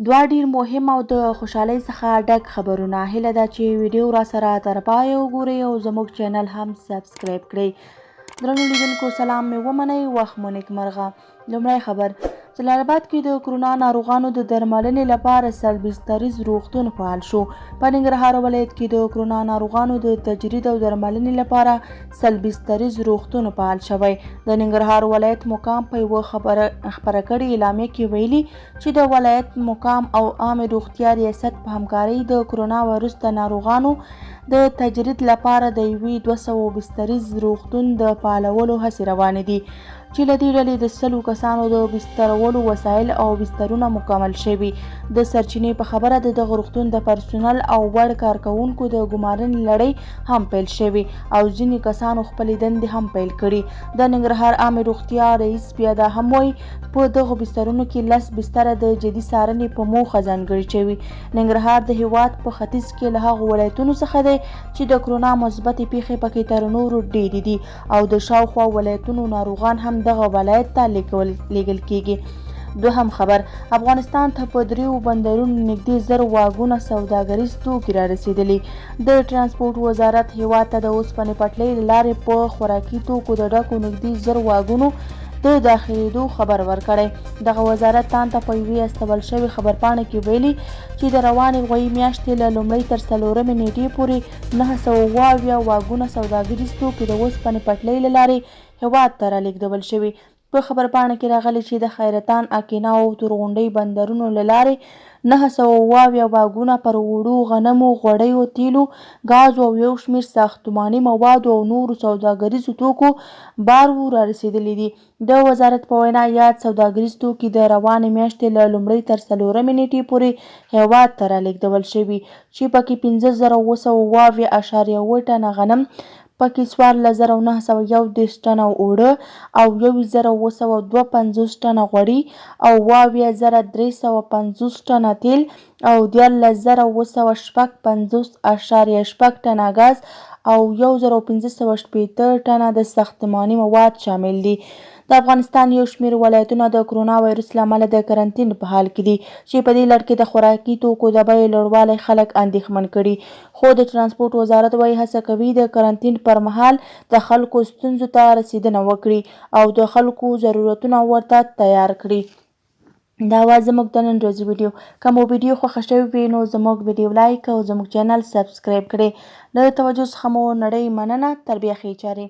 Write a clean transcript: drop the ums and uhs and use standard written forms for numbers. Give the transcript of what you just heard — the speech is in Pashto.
دوه ډیر مهم او د خوشحالۍ څخه ډک خبرونه. هیله ده چې ویډیو راسره تر پایه وګورئ او زموږ چینل هم سبسکرایب کړئ. درنو لیدونکو سلام مې ومنئ، وخت مو نیکمرغه. لومړی خبر، جلال اباد کې د کرونا ناروغانو د درملنې لپاره 100 بستریز روغتون فعال شو. په ننګرهار ولایت کې د کرونا ناروغانو د تجرید او درملنې لپاره 100 بستریز روغتون فعال شوی. د ننګرهار ولایت مقام په یوه خپره کړې اعلامیه کې ویلي چې د ولایت مقام او عامې روغتیا ریاست په همکارۍ د کرونا ویروس د ناروغانو د تجرید لپاره د یوې 200 بستریز روغتون د فعالولو هڅې روانې دي، چې له دې ډلې د 100 کسانو د بسترولو وسایل او بسترونه مکمل شوي. د سرچینې په خبره د دغه روغتون د پرسونل او وړ کارکوونکو د ګمارنې لړۍ هم پیل شوې او ځینې کسانو خپلې دندې هم پیل کړي. د ننګرهار عامې روغتیا رئیس بیا دا هم وایي، په دغو بسترونو کې 10 بستره د جدي څارنې په موخه ځانګړي شوي. ننګرهار د هیواد په ختیځ کې له هغو ولایتونو څخه دی چې د کرونا مثبتې پیښې پکې تر نورو ډېرې دي او د شاوخوا ولایتونو ناروغان هم دغه ولایت ته لیږل کیږي. دوهم خبر، افغانستان ته په 3 بندرونو نږدې 1000 واګونه سوداګریز توکي را رسېدلي. د ترانسپورت وزارت هیواد ته د اوسپنې پټلۍ له لارې په خوراکي توکو د ډکو نږدې 1000 واګونو د داخلېدو خبر ورکړی. دغه وزارت تاند ته په یوې استول شوې خبرپاڼه کې ویلي چې د روانې غویي میاشتې له لومړۍ تر 4مې نېټې پورې 977 واګونه سوداګریز توکي د اوسپنې پټلۍ له لارې هیواد ته رالېږدول شوي. په خبرپاڼه کې راغلي چې د خیرتان، اکینا او تورغونډۍ بندرونو له لارې 977 واګونه پر اوړو، غنمو، غوړیو، تیلو، ګازو او یو شمېر ساختماني موادو او نورو سوداګریزو توکو بار وو رارسېدلي دي. د وزارت په وینا یاد سوداګریز توکي د روانې میاشتې له لومړۍ تر 4مې نېټې پورې هیواد ته رالېږدول شوي، چې پکې 5777.7 ټنه غنم، پکې 14931 ټنه اوړه او 11752 ټنه غوړي او 72350 ټنه تیل او 13756.6 ټنه ګاز او 1560 ټنه د ساختماني مواد شامل دي. د افغانستان یو شمېر ولایتونه د کرونا ویروس له امله د کرنټین په حال کې دي، چې په دې لړ کې د خوراکي توکو د بیو لوړوالی خلک اندېښمن کړي. خو د ترانسپورت وزارت وایي هڅه کوي د کرنټین پر مهال د خلکو ستونزو ته رسېدنه وکړي او د خلکو ضرورتونه ورته تیار کړي. دا وه زموږ د نن ورځې ویډیو. که مو ویډیو خوښه شوې وي نو زموږ ویډیو لایک او زموږ چینل سبسکرایب کړئ. له توجه څخه مو نړۍ مننه. تر بیا ښې چارې.